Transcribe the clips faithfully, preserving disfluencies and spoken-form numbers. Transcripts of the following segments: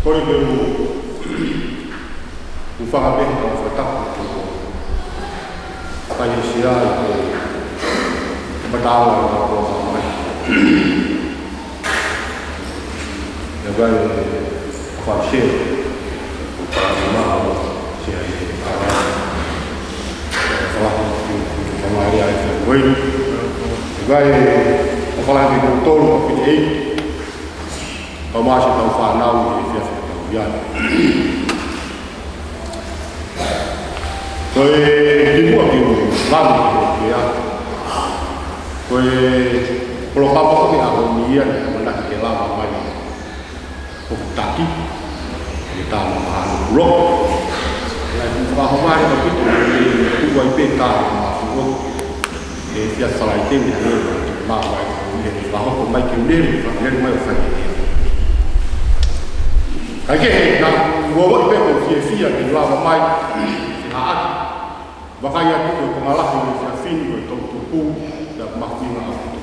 Kole ke u, u fakapē ka fakatapu ki he Sea ʻi he mataʻu ʻa e Polokalama. ʻE ʻikai ke u fakaʻosi, u fakaʻamu ʻo Sea ʻi he ʻaho ni. ʻE fakaʻamu ki he ʻaho ni ʻa e Sea ko eni. ʻE ʻikai ke u fakaʻamu ki he tolu ʻa e piti ei. Kau mai siʻetau fānau ʻi he efiafi ʻo e ʻaho ni. Ko e kimuʻa ke u lave ki he Sea, ko e polokalama ko ē ʻo e ʻaho ni ia naʻe ʻamanaki ke lava mai ʻo taki ʻi he taʻu ʻe taha valu. Naʻe fuʻu fakahoko mai ʻaupito ʻi he tuʻu ai pē taʻu ʻe taha valu. ʻE, ʻi he Falaite ni, ʻa e, ma, ma, ʻi he fakahoko mai ke u lele, fakalele mai ʻo fai ʻe ia. Kae kehe, naʻa ku ʻosi pē ʻo fiefia ke lava mai, ʻi he ʻaho ni. Vakai atu ko e konga lahi ʻo e efiafi ni, ko e toʻutupu, naʻe mahuʻinga ʻaupito.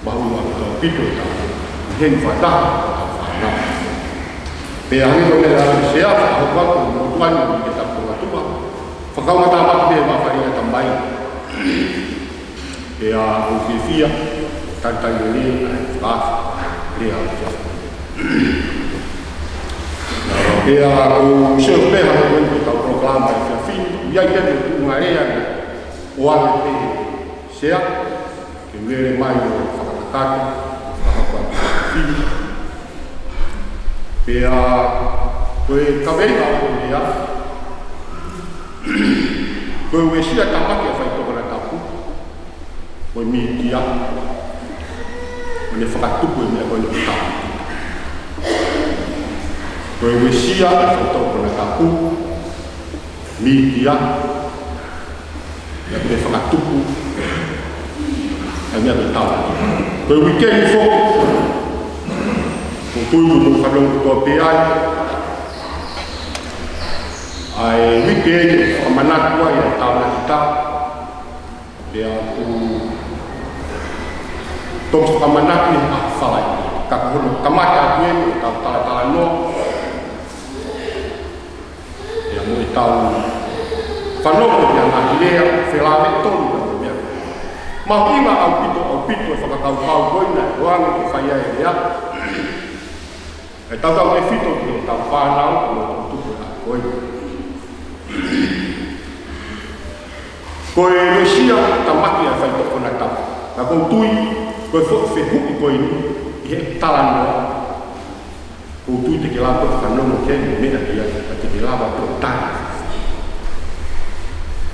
Mahuʻinga ʻaupito ʻaupito ʻetau ʻi heni fakataha ʻetau fānau. Pea hangē ko e lea ʻa e Sea, fakahoko atu ʻa e motuʻa ni ʻi he tapu ʻo e ʻOtua. Fakakaungātāmaki pē mafai ʻa e tamai. Pea ʻoku ou fiefia, talitali lelei ʻa e fakaafe, lea ʻa e Sea. Pea ʻoku ou sio pē hangē ko eni ʻetau polokalama ʻi he efiafi ni, ʻi ai pē mo e tuʻunga lea ʻoku ʻoange pē ʻe he Sea, ke lele mai ʻo fakakakato, fakahoko atu ʻa e efiafi ni. Pea ko e kaveinga ʻo e lea, ko e uesia ʻa e tamaki ʻa e faitoʻo konatapu, ko e mītia, ʻo ne fakatupu e meʻa ko eni ʻoku tau. Ko e uesia ʻa e faitoʻo konatapu, mītia, ʻa ia ʻoku ne fakatupu ʻa e meʻa ʻoku tau. Ko e uike ni foki, ʻoku ou tui ʻoku mou fanongo kotoa pē ai, ʻa e uike ni ʻoku fakamanatu ai ʻa e taonakita, pea ʻoku toki fakamanatu ʻi he ʻaho Falaite. Ka ko hono kamata atu eni ʻetau talatalanoa, pea mo ʻetau fanongo ki he ngaahi lea felāveʻi tonu mo e meʻa. Mahuʻinga ʻaupito, ʻaupito e fakakaukau ko ena ʻoku ʻoange ke fai ai e lea. ʻE tautautefito ki heʻetau fānau mo e toʻutupu ʻa ko ē. Ko e uesia ʻa e tamaki ʻa e faitoʻo konatapu. Ka ʻoku ou tui, ko e foʻi fehuʻi ko eni, ʻi he talanoa, ʻoku ou tui te ke lava ʻo fanongo ki ai mo e meʻa ki ai, ka te ke lava ʻo tali.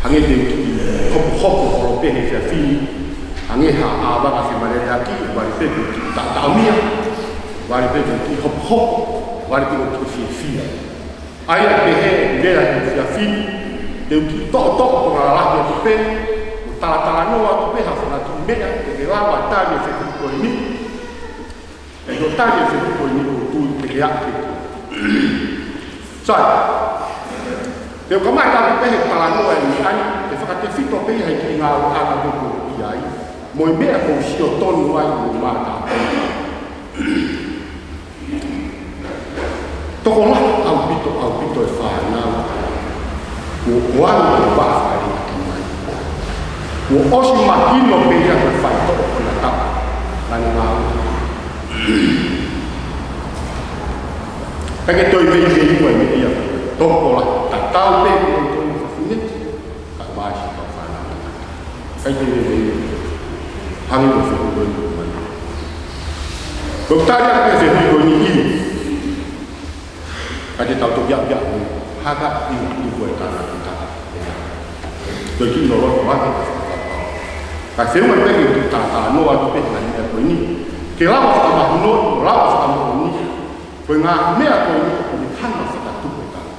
Hangē te u kiʻi hopohopo holo pē he efiafi ni, hangē ha ʻāvaka femaleleaki, vale pē ke u kiʻi taʻotaʻomia, vale pē ke u kiʻi hopohopo, vale pē ke u kiʻi fiefia. ʻA ia pehē ʻeku lea he efiafi ni, te u kiʻi toʻotoʻo konga lalahi atu pē, ʻo talatalanoa atu pē ha faʻahinga kiʻi meʻa, te ke lava ʻo tali e fehuʻi ko eni. ʻE hoʻo tali e fehuʻi ko eni ʻoku ou tui te ke aʻu ki ai. Sai, te u kamata atu pē he talanoa ʻi he ʻaho ni, ʻe fakatefito pē ia he kiʻi ngāueʻanga ko ē ʻoku ou ʻi ai, mo e meʻa ʻoku ou sio tonu ai mo mātāpuni. Tokolahi ʻaupito, ʻaupito e fānau kuo ʻoange ʻo vaʻa fale ʻa e tamai. Kuo ʻosi mahino pē ia ko e faitoʻo konatapu, naʻa ne ngāue. ʻIkai ke toe veiveiua e meʻa ia, tokolahi tatau pē mo e tonu fafine, ka ʻoku ʻi ai siʻetau fānau. ʻIkai ke veiveiua. Hangē ko e fehuʻi ko eni mai. Ko e tali ʻa e fehuʻi ko eni, ʻio. Ka te tau toki aʻu ki ai, haka ʻi tuku e tānaki taka. Ko e kiʻi loloto ake ka fakapapau. Ka te u ʻai pē ke u talatalanoa atu pē he ngaahi meʻa ko eni. Ke lava fakamahino, lava fakamoʻoni. Ko e ngaahi meʻa ko eni, ʻoku ne hanga ʻo fakatupu e tala.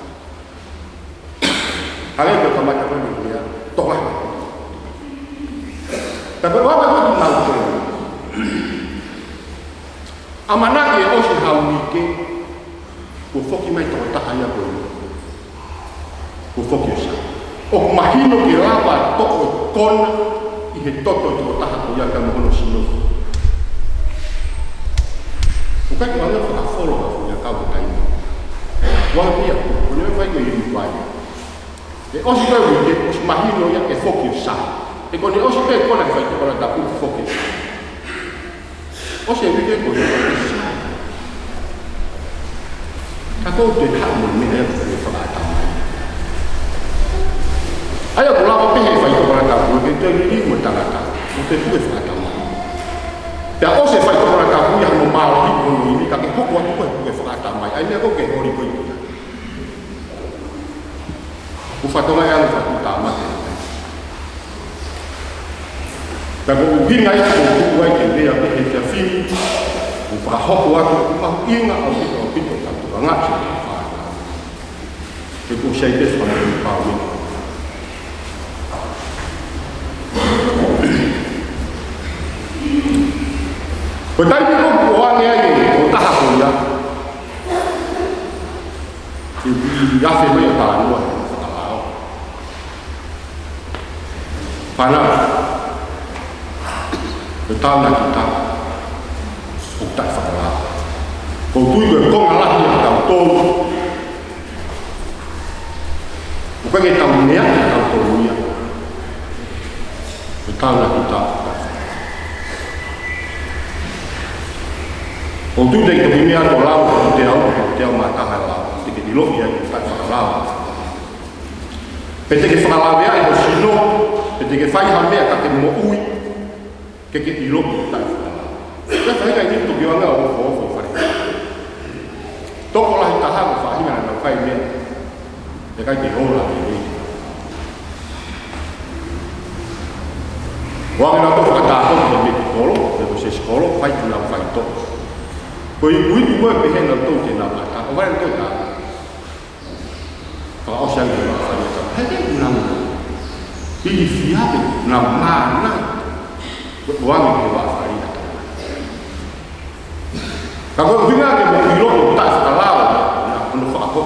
Hangē ko e kamata ko eni ʻo e lea, toka. Ka ko e ʻoange ko eni ʻa e tala. ʻAmanaki ʻe ʻosi ha uike, kuo foki mai tokotaha ia ko ē. Kuo foki ʻo sio. ʻOku mahino ke lava ʻo toʻo e kona ʻi he toto e tokotaha ko ia ka mo hono sino. ʻOku ʻikai ke u ʻalu ʻo faka Ua pē ia, ko ʻene fai ko e inu vai. ʻE ʻosi ko ē uike, ʻosi mahino ia ʻe foki ʻo sai. He ko ʻene ʻosi pē kona e faitoʻo konatapu ʻe foki ʻo sai. ʻOsi e uike ko ē ʻoku sai. Ka ʻoku toe haʻu mo e meʻa ia ko e fakaʻatamai. ʻA ia ʻoku lava pē he faitoʻo konatapu ke toe liliu mo e tangata, ʻo toe puke fakaʻatamai. Pea ʻosi e faitoʻo konatapu ia hono mālohi mo hono ʻimi, ka ke hoko atu ko e puke fakaʻatamai. ʻA ia meʻa ko ē ke holi ko ē ia. ʻOku fatongia ia ʻoku fakatamate. Pea ko e ʻuhinga ia ʻoku ou tuʻu ai ke lea pē he efiafi ni, ʻoku fakahoko atu ʻoku mahuʻinga ʻaupito, ʻaupito ke tau tokangaʻi siʻetau fānau. He kuo ʻosi ai pē fakamoʻoni pau ia. Ko e taimi ko ē ʻoku ʻoange ai e tokotaha ko ia, ke ui afe mai ʻo talanoa he fakalao. Fānau, ko e tānaki taha ʻoku taʻefakalao. ʻOku ou tui ko e konga lahi ʻo kitautolu, ʻoku ʻikai ke tau meaʻi ʻe kitautolu ia. Ko e tānaki taha. ʻOku ou tui te ke toki meʻa ʻo lau, ʻoku te au, ʻoku te au mā taha lau, te ke ʻiloʻi ai ʻoku taʻefakalao. Pe te ke fakalaveaʻi ho sino, pe te ke fai ha meʻa ka ke moʻui, ke ke ʻiloʻi ʻoku taʻefakalao. Ko e faʻahinga ʻeni ʻoku toki ʻoange ʻo ofoofo fale. Tokolahi taha ʻo e faʻahinga naʻa nau fai meʻa, ʻikai ke ola lelei. ʻOange nautolu fakatātā he mekikolo, he ko e sesikolo, fai ʻenau faitoʻo. Ko e ʻuhinga ko ē pehē nautolu te nau ʻatā, ʻo fai nautolu tā. Fakaʻosi ange he vaʻa fale ʻa e tama. He ʻikai ke nau ilifia pe nau mānava. Ko e ʻoange he vaʻa fale ʻa e tama. Ka ko e ʻuhinga ke mou ʻiloʻi ʻoku taʻefakalao, naʻa hono fakahoko.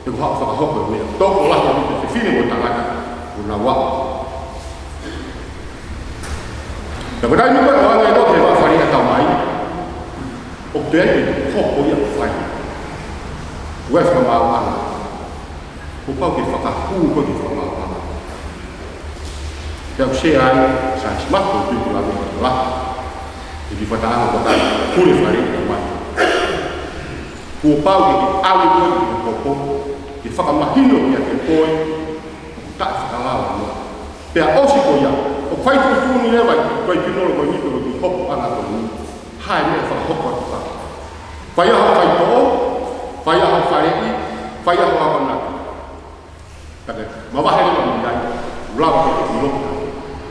He ko e haʻu fakahoko e meʻa. Tokolahi ʻaupito e fefine mo e tangata, ʻoku nau aʻu. Pea ko e taimi ko ē ʻoange ai ʻe he vaʻa fale ʻa e tama ia, ʻoku toe ʻi ai e hoko ia ʻoku fai. Ko e fakamaauʻanga. Kuo pau ke fakahū ko ē ke fakamaauʻanga. Pea ʻoku share ai, Science Math, ko e tui ko e lave ko e lahi. ʻI he fakatahaʻanga ko e kai, pule fale ʻa e tama ia. Kuo pau ke ke ʻalu ko ē ki he hopo, ke fakamahino kiate koe, ʻoku taʻefakalao ia. Pea ʻosi ko ia, ʻoku fai tuʻutuʻuni leva ʻe he kau tēkinolo ko eni pe ko e kiʻi hopoʻanga ko eni, ha meʻa fakahoko atu ka. Fai ā ho faitoʻo, fai ā ho faleʻi, fai ā ho akonaki. Ka ke mavahe leva mei ai, ʻoku lava ke ke ʻilo.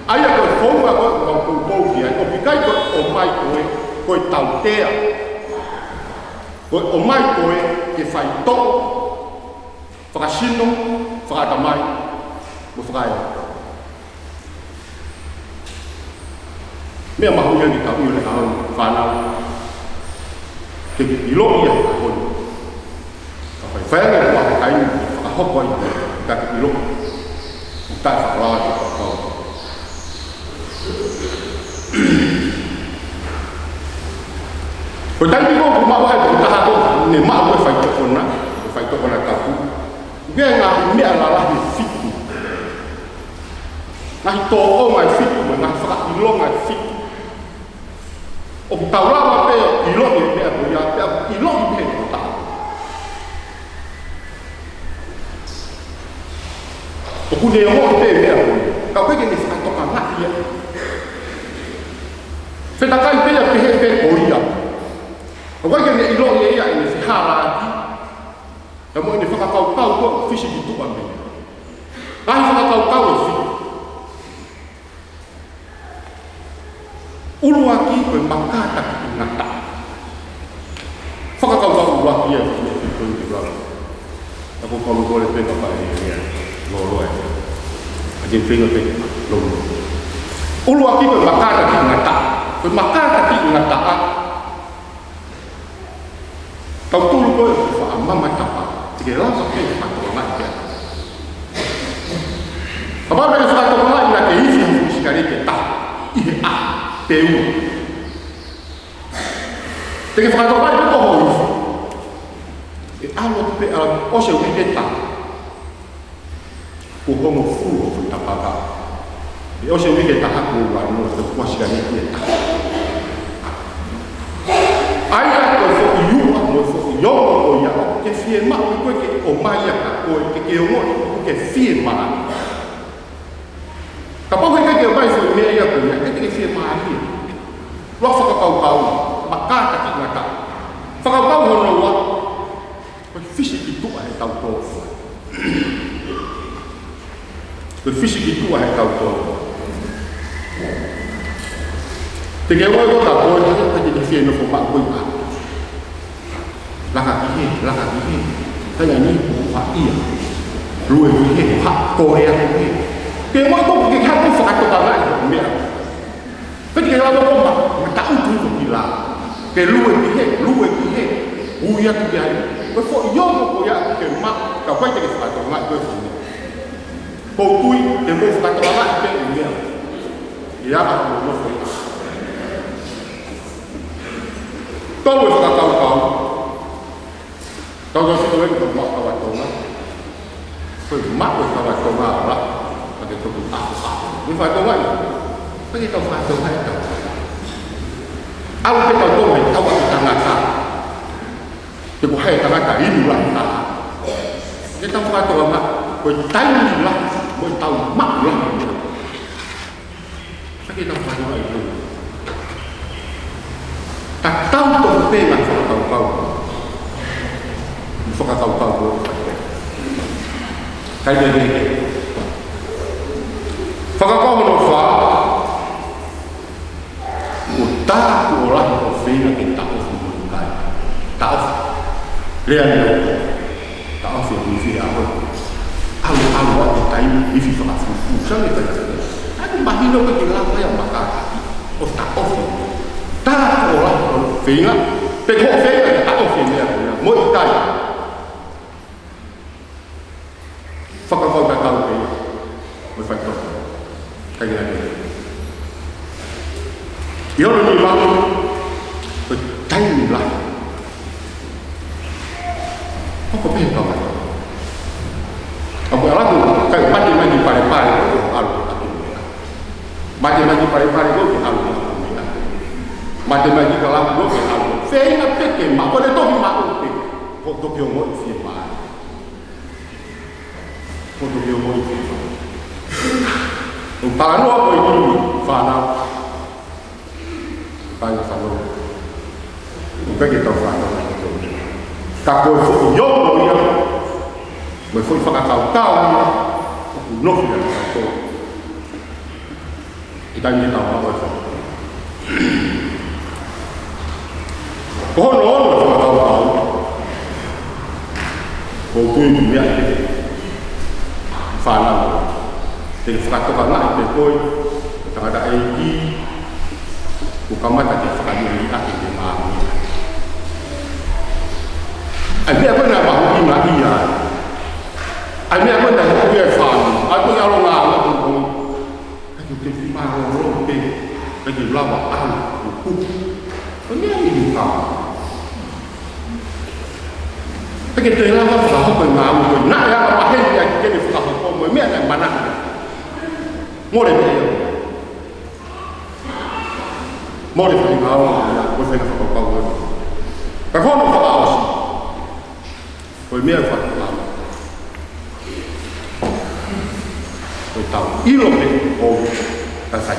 ʻA ia ko e founga ko ē ʻoku ou poupou ki ai, ʻoku ʻikai ko e ʻomai ko ē, ko e tautea. Ko e ʻomai ko ē ke faitoʻo, fakasino, fakaʻatamai, mo fakaeoka. Meʻa mahuʻinga ke tau ʻilo he ʻaho ni, fānau, ke ke ʻiloʻi ia he ʻaho ni. Ka faifai ange ʻa e taimi ke fakahoko ai, ka ke ʻiloʻi ʻoku taʻefakalao ʻa e fakakaukau. Ko e taimi ko ē ʻoku maʻu ai e tokotaha ko ē, ne maʻu e faitoʻo kona, e faitoʻo konatapu, ʻoku ʻi ai e ngaahi meʻa lalahi ʻe fitu. Ngaahi tōʻonga ʻe fitu, mo e ngaahi fakaʻilonga ʻe fitu. ʻOku tau lava pē ʻo ʻiloʻi e meʻa ko ia, pea ʻoku ʻiloʻi pē ʻe he tokotaha. ʻOku ne ongoʻi pē e meʻa ko ia, ka ʻoku ʻikai ke ne fakatokangaʻi ia. Fetakai pē ia pehē pē ko ia. ʻOku ʻikai ke ne ʻiloʻi ia ʻene fehālaaki, ka mo ʻene fakakaukau ko ē ʻoku fisi ki tuʻa mei ai. Ngaahi fakakaukau ʻe fitu. ʻUluaki ko e makātaki ʻi ngataʻa. Fakakaukau ʻuluaki ia ʻoku fisi ki tuʻa mei ai. Ka ko e kau kole pē ka fai ia. Loloa e. ʻA e feinga pē. Loloa. ʻUluaki ko e makātaki ʻi ngataʻa. Ko e makātaki ʻi ngataʻa. Tautolu ko ē ʻoku faʻa mama tapa, te ke lava pē fakatokangaʻi pē. Kapau naʻa ke fakatokangaʻi naʻa ke ifi ha fuʻu sikaleti ʻe taha, ʻi he ʻaho, pe ua. Te ke fakatokangaʻi pē ko hoʻo ifi. ʻE ʻAlu atu pē, ʻalu, ʻosi e uike ʻe taha, kuo hongofulu hoʻo foʻi tapaka. Pea ʻosi e uike ʻe taha kuo ua noa, kuo ʻosi ʻa e uike ʻe taha. ʻAi ā ko e foʻi uha mo e foʻi ongo ko ia ʻoku ke fiemaʻu ʻe koe ke ʻomai ʻa koe ke ke ongoʻi ʻoku ke fiemālie. Kapau heʻikai ke ʻomai e foʻi meʻa ia ko ia, ʻe ʻikai te ke fiemālie. Lua fakakaukau, maka taki ngata. Fakakaukau hono ua, ko e fisi ki tuʻa heʻetau tō. Ko e fisi ki tuʻa heʻetau tō. Te ke ʻoua ʻe ko ka ko e, ʻikai te ke fie nofo maʻu koe ʻi ʻapi. Laka ki hē, laka ki hē. Taimi ni ʻoku haʻi ia. Lue ki hē, ha, ko e ʻapi hē. Ke mo ko ke hako fakatokangaʻi e meʻa. Pea te ke lava ko ma, ma ta utu ko ki la. Ke lue ki hē, lue ki hē. Ui atu ki ai. Ko e foʻi ongo ko ia ke ma, ka ʻikai te ke fakatokangaʻi ko e foʻi meʻa. Ko u tui, te mo fakatokangaʻi pē e meʻa. ʻIa, ʻa mo mo foʻi. Tau e fakakaukau. Tau tau sito e ko ma kava Tonga. Ko e ma ko kava Tonga la. Ka ke toki ako ako. Ni fa Tonga ni. Ka ke tau fa Tonga e tau. Au ke tau Tonga e tau ako tangata. Te ko hai tangata inu la ta. Ke tau fa Tonga ma. Ko e taimi la. Ko e tau ma la. Ka ke tau fānau ai pē. Tatau tofu pē ngaahi fakakaukau. Fakakaukau ko. Kai pē pē. Fakakaukau hono fā. Ko tā kuo lahi ʻo feinga ke taʻofi mo kai. Taʻofi. Lea ni. Taʻofi ʻo ifi ʻa koe. ʻAlu, ʻalu ʻa koe taimi ifi fakafufū. Sa me kai. ʻAlu mahino ko ke lava ia makaka. ʻO taʻofi. Tā ko la ʻo feinga. Pe ko feinga ke taʻofi meʻa ko ia. Mo e kai. Fakakau tatau pē. Mo e faitoʻo. Kai ke lave. ʻI hono nima. Ko e taimi lahi. Hoko pē kau mai. Ako ʻalu atu, kai mate mai ki Palepale, ʻalu atu. Mate mai ki Palepale, ʻalu atu. Mate mai ki Kalapu, ʻalu. Feinga pē ke ma, ko e tohi ma o pē. Ko toki ongoʻi fiemālie. Ko toki ongoʻi fiemālie. ʻO talanoa ko e ʻi fānau. Kai fānau. ʻIkai ke tau fānau. Ka ko e foʻi ongo ia. Mo e foʻi fakakaukau ia. ʻOku nofo ia ʻi taimi ni tau maʻu e fānau. Ko hono ono e fakakaukau. Ko u tui ki meʻa ʻe fānau. Te ke fakatokangaʻi pē koe, tangataʻeiki, kuo kamata ke fakaliʻaki ke māmani. ʻAi meʻa ko ē naʻa mahuʻinga ia. ʻAi meʻa ko ē naʻa mahuʻinga e fānau. ʻAi ko e ʻalonga ʻo e pongipongi. Ka ke te mālōlō pē. Ka ke lava ʻalu ʻo kupu. Ko e meʻa ʻi muka. Pea ke toe lava fakahoko e ngāue ko ē naʻe ʻalu ʻa heni ʻa ke ne fakahoko mo e meʻa naʻe manako. Mole meʻa ia. Mole fai ngāue ia, ko e fai fakahoko. Ka ko hono fakaʻosi. Ko e meʻa fakahoko. Ko e tau ʻilo pē ʻoku sai.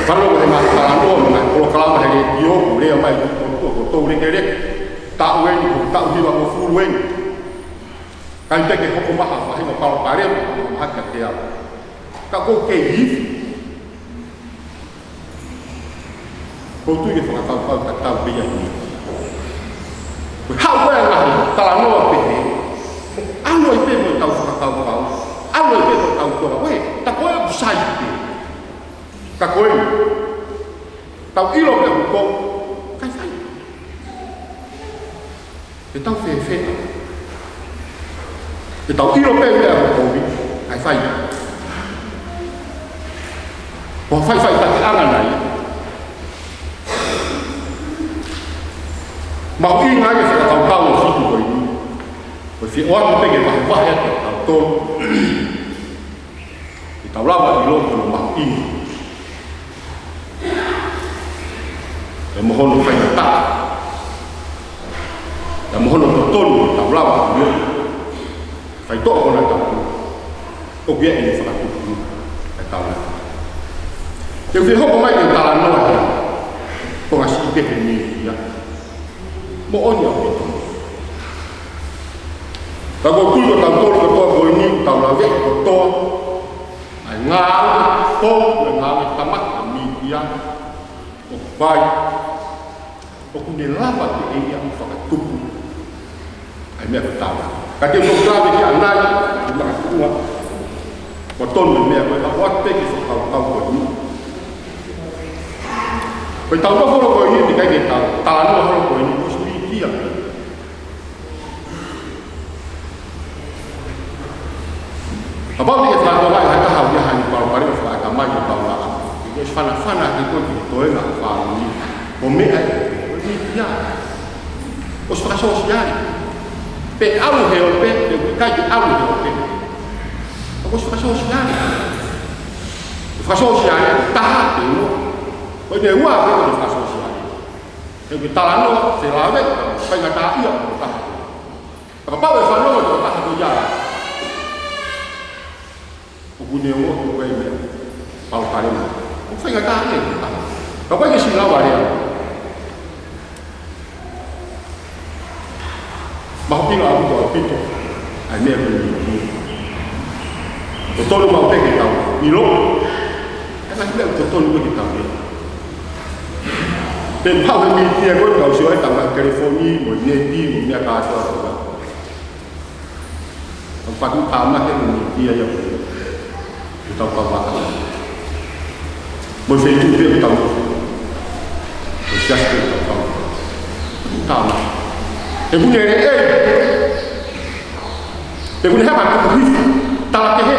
Falo ko e ngaahi talanoa, ngaahi polokalama he letiō, ʻoku lea mai ki he ʻOtua ko e tau lekeleke. Taʻu eni, ko e taʻu hivangofulu eni. Kai te ke hoko mai ha faʻahinga palopalema, mahaki ʻiate au. Ka ʻoku kei ifi. Ko u tui ke fakakaukau tatau pē ia ni. Ko e haʻu ko ē ngaahi talanoa pehē. ʻAlu ai pē mo e tau fakakaukau. ʻAlu ai pē mo e tau toa. Uē, tā ko ē ʻoku sai pē. Ka ko e. Tau ʻilo pē ʻoku ko. Kai fai. Te tau fēfē. Te tau ʻilo pē meʻa ʻoku kovi. Kai fai. Ko e faifai takiʻanga nai. Mahuʻinga e fakakaukau ʻo e fitu ko eni. Ko e fie ʻoatu pē ke vahevahe ʻa kitautolu. Ke tau lava ʻo ʻilo hono mahuʻinga. Pea mo hono faingataʻa. Pea mo hono totonu ke tau lava ʻo ʻilo. Faitoʻo ko ena ʻoku tau ʻoku ʻi ai ʻene fakatupu ʻa e tau. Te u fie hoko mai ke talanoa he konga siʻi pē he meʻa ia. Moʻoni ʻaupito. Ka ʻoku ou tui ko tautolu kotoa ko eni, tau lave kotoa. ʻA e ngāue, ko e ngāue tamaki ʻa e mītia. ʻOku ʻi ai ʻoku ne lava pē ʻe ia ʻo fakatupu ʻa e meʻa ko e tau. Ka te u toki lave ki ai ʻanai, ʻi he makatuʻunga. Ko e tonu e meʻa ko e ʻoatu pē ke fakakaukau ko eni. Ko e tau nofo holo ko eni, teʻeki ai ke tau talanoa holo ko eni, ko e mītia. Kapau te ke fakatokangaʻi ha taha ʻoku ʻi ai haʻane palopalema fakaʻatamai ʻi he taulaʻanga, ke ke fanafana ki he ko e ki he toenga ʻo e fāmili. Ko e meʻa ē, ko e mītia. ʻOsi fakasōsiale. Pe ʻalu he ope, pe ʻikai ke ʻalu he ope. ʻOsi fakasōsiale. Fakasōsiale, taha, pe ua. Ko ʻene ua, pe ko e fakasōsiale. He ʻoku ke talanoa, ke lave, faingataʻaʻia ʻa e tokotaha. Ka kapau ʻe fanongo e tokotaha ko ia, ʻoku ne ongoʻi ko e meʻa palopalema. ʻOku faingataʻaʻia e tokotaha. Ka ʻoku ʻikai ke siʻi lava lea. Mahuʻinga ʻaupito ʻaupito ʻa e meʻa ko eni. Ko e tonu maʻu pē ke tau ʻilo. Ka ʻoku ʻi ai e meʻa ʻoku totonu ke tau ʻilo. Pea mo e mītia ko ē, tau sio ai, tau ngaahi telefoni, mo e neti, mo e meʻa kātoa ko ia. Tau fatu tāmaki mo e mītia ia ko ē. Ke tau kau vaka. Mo e feituʻu pē ʻoku tau. Mo e siasi pē ʻoku tau kau. Fatu tāmaki. He ʻoku ne lele. He ʻoku ne hanga ʻo tuku hifo. Tala kehe.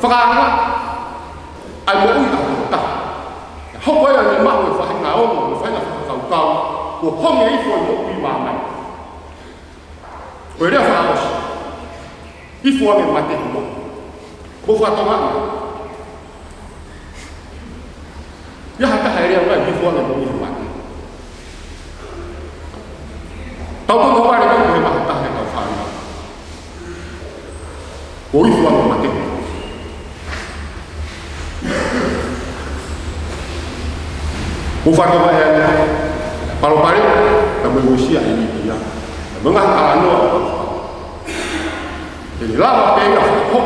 Fakaanga. ʻA e moʻui ʻa e tokotaha. Hoko ia ʻo ne maʻu e faʻahinga ongo, e faʻahinga fakakaukau, kuo honge hifo e moʻui ʻi māmani. Ko e lea fakaʻosi. Hifo ange mate mo. Mo fakatokangaʻi. ʻI ai ha taha ʻe lea mai, hifo ange mo ia mate. Tau tau vale mai ko e maha taha ʻe tau fānau. Ko e hifo ange mate. Mo fakatokangaʻi ʻa e palopalema, ka mo e uesia ʻe he mītia. Ka mo e ngaahi talanoa. Ke ne lava pē ia ʻo fakahoko.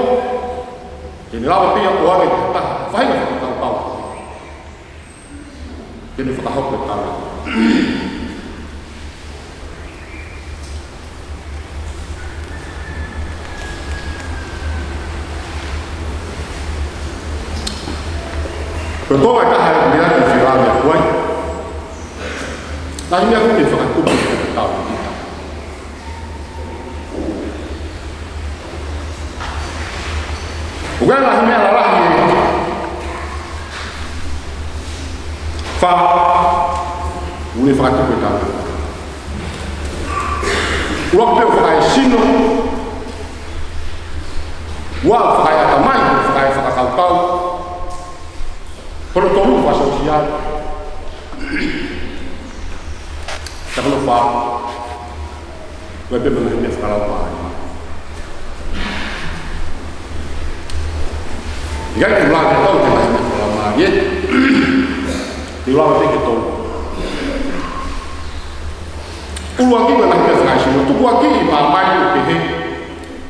Ke ne lava pē ia ʻo ʻoange ki ha taha, faʻahinga fakakaukau. Ke ne fakahoko e tala. Ko e konga ʻe taha ʻoku ou lava ʻo fie lave atu ai. Ngaahi meʻa ʻoku ne fakatupu ʻe he tau. ʻOku ʻi ai e ngaahi meʻa lalahi ʻe fā ʻoku ne fakatupu ʻe he tau. ʻUluaki pē ʻoku fakaesino, ua ʻoku fakaeʻatamai, fakaefakakaukau, hono tolu fakasōsiale. Ka hono fā, ʻoku ʻi ai pē mo e ngaahi meʻa fakalaumālie. ʻIkai ke u lava ke tau ki he ngaahi meʻa fakalaumālie. Te u lava pē ke tolu. ʻUluaki ko e ngaahi meʻa fakaesino, tukuakiʻi māmani ʻo pehē.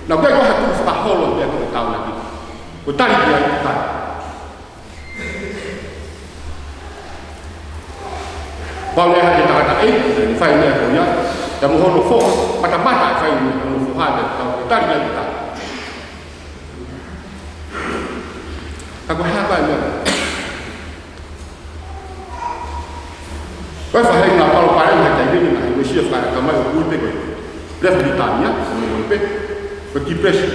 Naʻa ʻoku ʻikai ko ha tuku fakaholo pē ko e tau laki. Ko e tali ki ai ʻikai. Pau leva ke tangata ʻe, ʻe fai meʻa ko ia, pea mo hono foha, matamata ʻe fai meʻa hono foha, pea tau ke tali ia kita. Ka ko e hā pē meʻa. Ko e faʻahinga palopalema he taimi ni, ngaahi uesia fakaʻatamai ʻoku ui pē ko e left behind ia, ko e ui pē, ko e depression.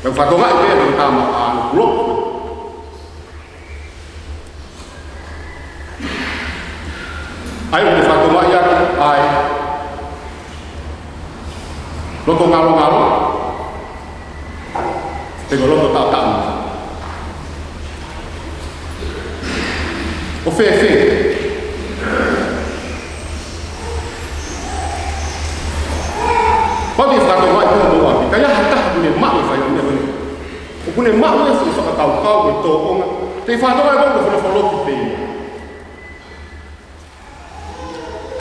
Pea fakatokangaʻi pē ko e tama ʻa ʻAno Kulo. ʻA ia ʻoku ne fakatokangaʻi ʻaki ʻa e loto ngalongalo, pe ko e loto taʻotaʻo. ʻO fēfē? Pau ke fakatokangaʻi ko e moʻua, ka ʻi ai ha taha ʻoku ne maʻu e fai ʻo e meʻa ko ē. ʻOku ne maʻu e fuʻu fakakaukau ko e tōʻonga. Te u fakatokangaʻi ko e fuʻu foloki pē ia.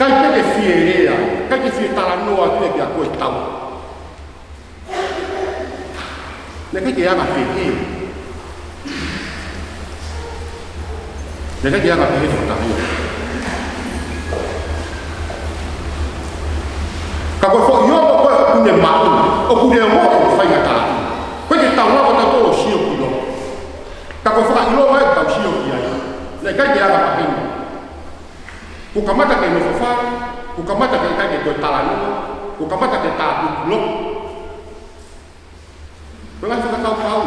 ʻIkai pē ke fie lea, ʻikai ke fie talanoa atu ia kia koe tau. Naʻe ʻikai ke anga pehē. Naʻe ʻikai ke anga pehē fakataha ia. Ka ko e foʻi ongo ko ē ʻoku ne maʻu, ʻoku ne ongoʻi ʻoku faingataʻa. ʻOku ʻikai ke tau lava ʻo tau sio ki loto. Ka ko e fakaʻilonga ʻoku tau sio ki ai. Naʻe ʻikai ke anga pehē. Kuo kamata ke nofo fale, kuo kamata ke ʻikai ke toe talanoa, kuo kamata ke tāpuekina. Ko e ngaahi fakakaukau.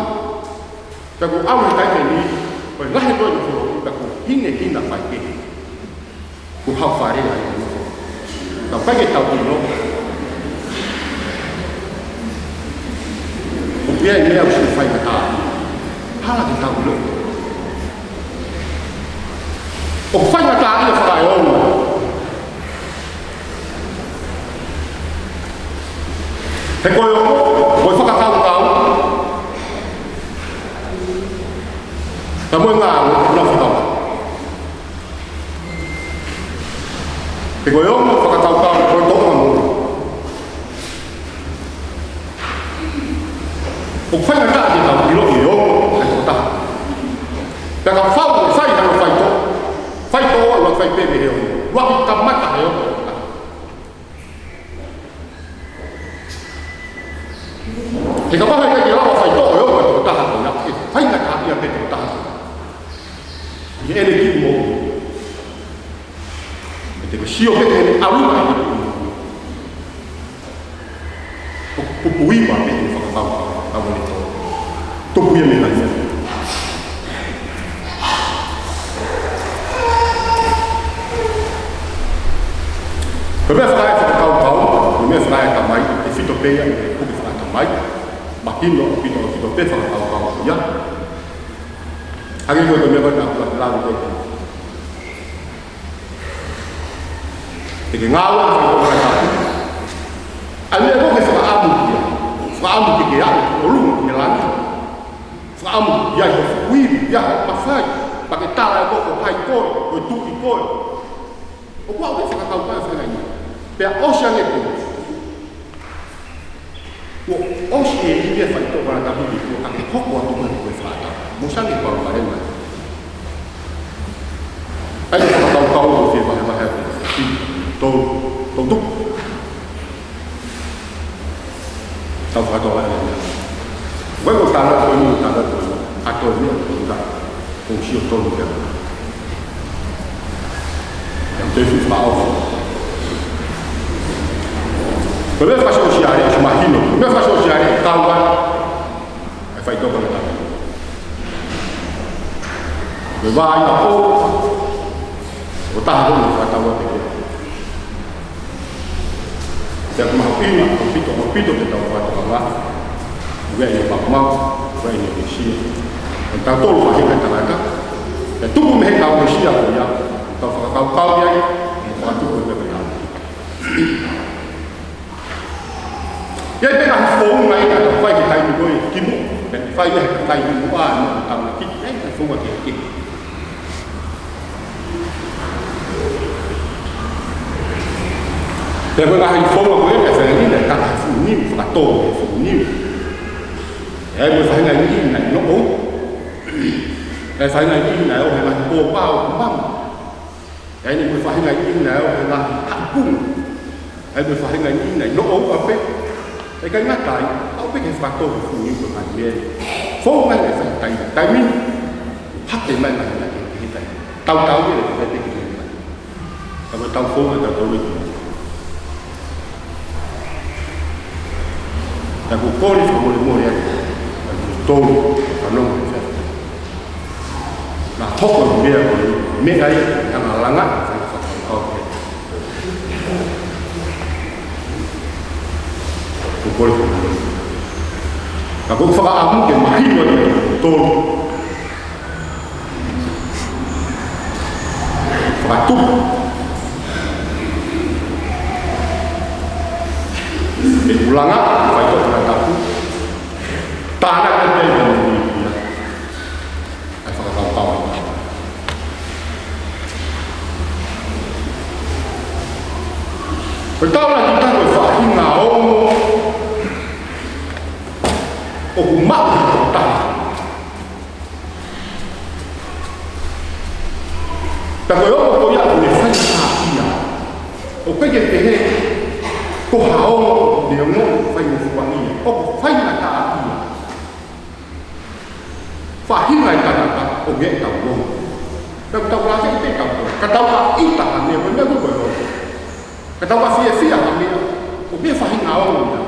Pea kuo ʻalu he taimi ni, ko e lahi ko ē nofo, pea kuo hinehina fai kehe. Kuo haʻu fale ai nofo. Ka ʻikai ke tau ʻilo. ʻOku ʻi ai e meʻa ʻoku faingataʻa. Hala ke tau ʻilo. ʻOku faingataʻaʻia fakaeongo. He ko e ongo, ko e fakakaukau. Ka mo e ngāue, ʻoku nau fakakaukau. He ko e ongo, fakakaukau, ko e tōʻonga moʻui. ʻOku faingataʻa ke tau ʻiloʻi e ongo ʻa e tokotaha. Pea kapau ʻe fai hano faitoʻo, faitoʻo ʻuluaki fai pē mei he ongo. ʻUluaki kamata he ongo. He kapau he ʻikai ke lava faitoʻo e ongo ʻa e tokotaha ko ia, ʻe faingataʻaʻia pē tokotaha. ʻI heʻene kiʻi moʻui. ʻE te ke sio pē ki heʻene ʻalu mai. ʻOku pupuiva pē ʻene fakakaukau, ka mo ne tō. Tupu ia mei langi. Ko e meʻa fakaefakakaukau, ko e meʻa fakaetamai, ʻe fito pē ia, ʻe puke fakaetamai. Mahino, ʻaupito, ʻaupito pē fakakaukau ia. Hangē ko e meʻa ko ē naʻa ku lave ki ai. Te ke ngāue ʻi he fakaʻamu. ʻA ia ko e fakaʻamu ia. Fakaʻamu ke ke aʻu ʻo ʻolunga ki he langi. Fakaʻamu ia ʻi ho fuʻu ivi, ʻi ho mafai. Pea ke tala ʻe koe ko hai koe, ko e tuʻi koe. ʻOku ʻi ai e fakakaukau ʻa e fenga ia. Pea ʻosi ange ko ē. Kuo ʻosi e ivi ʻa e faitoʻo ʻa e Tohi Tapu, kuo ka ke hoko atu mai ko e fātā. Mo sange pau pale mai. ʻA ia ko e fakakaukau ʻoku fie vahevahe atu. Tau, tau tuku. Tau fakatokangaʻi e meʻa. Ko e ko e tala ko eni, tala ko eni. ʻA ko eni, ko e tala. Ko e sio tonu ke. Ia te fuʻu faʻo. Ko e meʻa fakasōsiale, ʻosi mahino. Ko e meʻa fakasōsiale, tau ai. ʻA e faitoʻo ko e tala. Ko e vā ia ʻo. ʻO taha ko e fakatau atu. Pea ʻoku mahuʻinga, ʻaupito, ʻaupito ke tau fakatokangaʻi. Ueʻi ʻo maumau, ueʻi ʻo uesia. Ko tautolu faʻahinga tangata. Pea tupu mei he tau uesia ko ia, tau fakakaukau ia, mo fakatupu e pepe tau. ʻI ai pē ngaahi founga ia ʻoku tau fai he taimi ko ē kimuʻa, pea fai ia he taimi muʻa, ʻa e tau na kiki, ʻi ai ngaahi founga kehekehe. Pea ko e ngaahi founga ko ē, ʻe fai ni, ʻe kaka he fuʻu niu, fakatō he fuʻu niu. ʻE ai mo e faʻahinga ʻi he ʻi na ʻi noʻo. ʻE ai faʻahinga ʻi he ʻi na ʻo he ngaahi pōpao, mamu. ʻE ai mo e faʻahinga ʻi he ʻi na ʻo he ngaahi haʻapunga. ʻE ai mo e faʻahinga ʻi he ʻi na ʻi noʻo ua pē. ʻE ʻikai ngata ai, ʻalu pē ke fakatō he fuʻu niu ko e ngaahi meʻa. Founga ʻe fai taimi, taimi. Hake mai ngaahi meʻa kehekehe taimi. Tautau ia ʻe fai pē ke meʻa. Ka ko e tau founga ʻe tautau ia. Ka ko e kole fakamolemole atu. Ka ko e tolu, ka nongo ke fai. Na hoko e meʻa ko eni, meʻa ia, ʻe hanga langa, fai fakakaukau. Ko e, ka ʻoku ou fakaʻamu ke mahino ʻe kimoutolu. Fakatupu e ʻulungaanga, faitoʻo ʻa e Tohi Tapu. Tānaki pē ia mo ia. ʻA e fakakaukau. Ko e taulaki taha ko e faʻahinga ongo ʻoku maʻu ʻe he tokotaha. Pea ko e ongo ko ia ʻoku ne faingataʻaʻia. ʻOku ʻikai ke pehē ko ha ongo ʻoku ne ongoʻi faingofua ia. ʻOku faingataʻaʻia. Faʻahinga e tangata ʻoku ʻi ai ʻetau ongo. Pea ʻoku tau lave ʻi he tau. Ka tau ka ʻita ha meʻa, ko e meʻa ko ē. Ka tau ka fiefia ha meʻa, ʻoku ʻi ai e faʻahinga ongo ia.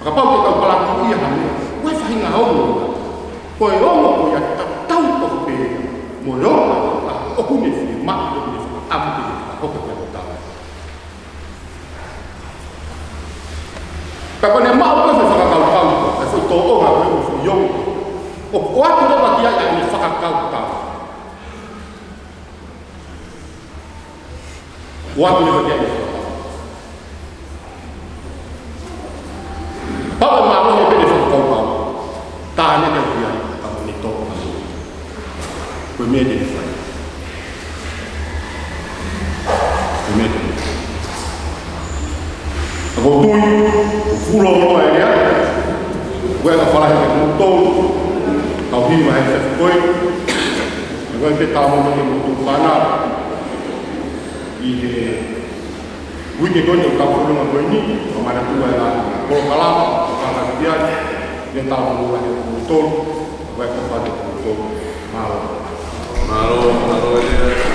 Kapau te tau palakū ia ha meʻa, ʻoku ʻi ai e faʻahinga ongo ia. Ko e ongo ko ia tatau tofu pē ia mo e ongo ʻoku ne fiemaʻu, ʻoku ne fakaʻamu ke ne fakahoko kiate kitautolu. Ka ko ʻene maʻu ko e fakakaukau, ʻa e foʻi tōʻonga ko e foʻi ongo. ʻO, ʻoatu leva ki ai ʻene fakakaukau. ʻOatu leva ki ai ʻene fakakaukau. Pau ʻe mālohi pē ʻene fakakaukau. Tānaki ki ai, ka ko ʻene tōʻonga. Ko e meʻa te ne fai. Ko e meʻa te ne fai. ʻOku ou tui, ʻoku fuʻu lōloa e lea. Ko e ʻalu falahi ke mou tō. Kau hiva he fefekoi. Ko e pē tā mo ke mou tō pana. ʻI he uike ko eni ʻoku tau fononga ko eni, ka manatua e ngaahi polokalama, ʻoku kākā ki ai, ke tau fononga he ʻoku tō, ko e ʻoku fai ʻoku tō. Mālō. Mālō, mālō e lea.